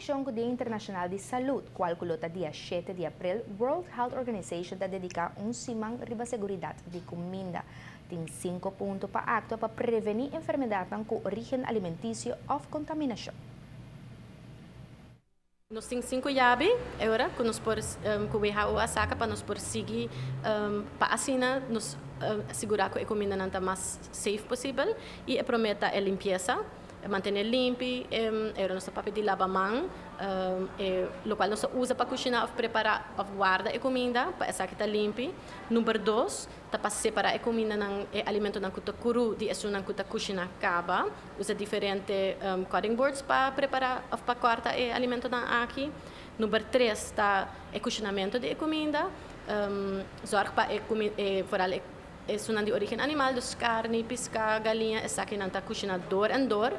conexion cu Dia Internacional di Salud, cual lo ta dia 7 di april, World Health Organization ta dedica un siman riba seguridad di cuminda. Tin 5 punto pa actua pa preveni enfermedad cu origen alimenticio of contaminacion. Nos tin 5 yabi awor cu nos por cu WHO a saca pa nos por sigui pa asina nos sigura cu e cuminda nan ta mas safe posibel. Y e prome ta e limpieza, mantene limpi. Awor nos papia di laba man, e locual nos usa pa cushina of prepara of warda e cuminda, pa esaki ta limpi. Number 2 ta pa separa e cuminda nan, e alimento nan cu ta cru di esun nan cu ta cushina caba. Usa diferente cutting boards pa prepara of pa corta e alimento nan aki. Number 3 ta e cushinamento di e cuminda. Zorg pa e vooral esun di origen animal, dus carni, pisca, galiña, esaki nan ta cushina door en door.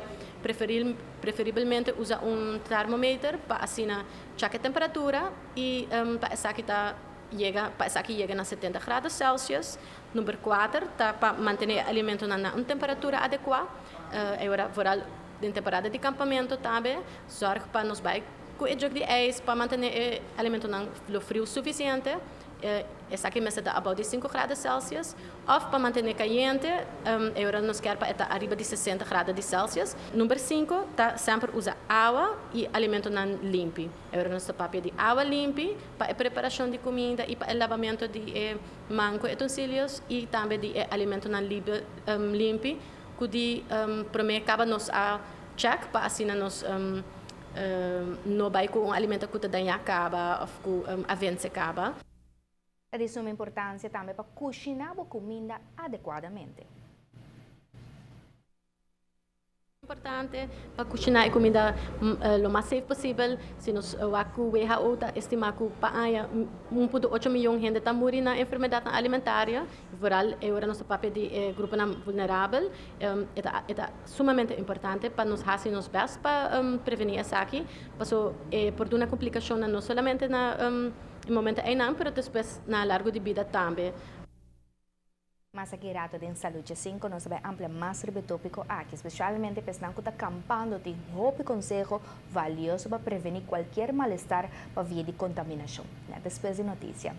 Preferiblemente usa un termometer pa asina check e temperatura y pa esaki yega na 70 grado Celsius. Number 4 ta pa mantene alimento na un temperatura adecua. Awor vooral den temporada di campamento tambe, zorg pa nos bay cu e jug di ijs pa mantene e alimento nan lo frio suficiente. Esaki mester ta about di 5 grado Celsius. Of pa mantene cayente, awor nos kier pa ta ariba di 60 grado di Celsius. Number 5 ta semper usa awa y alimento nan limpi. Awor nos ta papia di awa limpi pa e preparacion di cuminda y pa e lavamento di man cu utensilios y tambe di alimento nan limpi. Cu di prome caba nos a check pa asina nos no bay cu un alimento cu ta daña caba of cu a vence caba. Ta di suma importancia tambe pa cushina e cuminda adecuadamente. Importante pa cushina e cuminda lo mas safe posibel. Si nos wak cu WHO ta estima cu pa aña 1.8 miyon hende ta muri na enfermedad alimentario. Vooral awor nos papia di grupo vulnerabel. E ta sumamente importante pa nos haci nos best pa preveni esaki. Paso por duna complicacion no solamente na momento ey, pero despues na largo di bida tambe. Mas aki rato den Salud 5 nos ta bay amplia mas riba e topico aki, especialmente pa esnan cu ta campando, tin hopi conseho valioso pa preveni cualkier malestar pa via di contaminacion. Despues di noticia.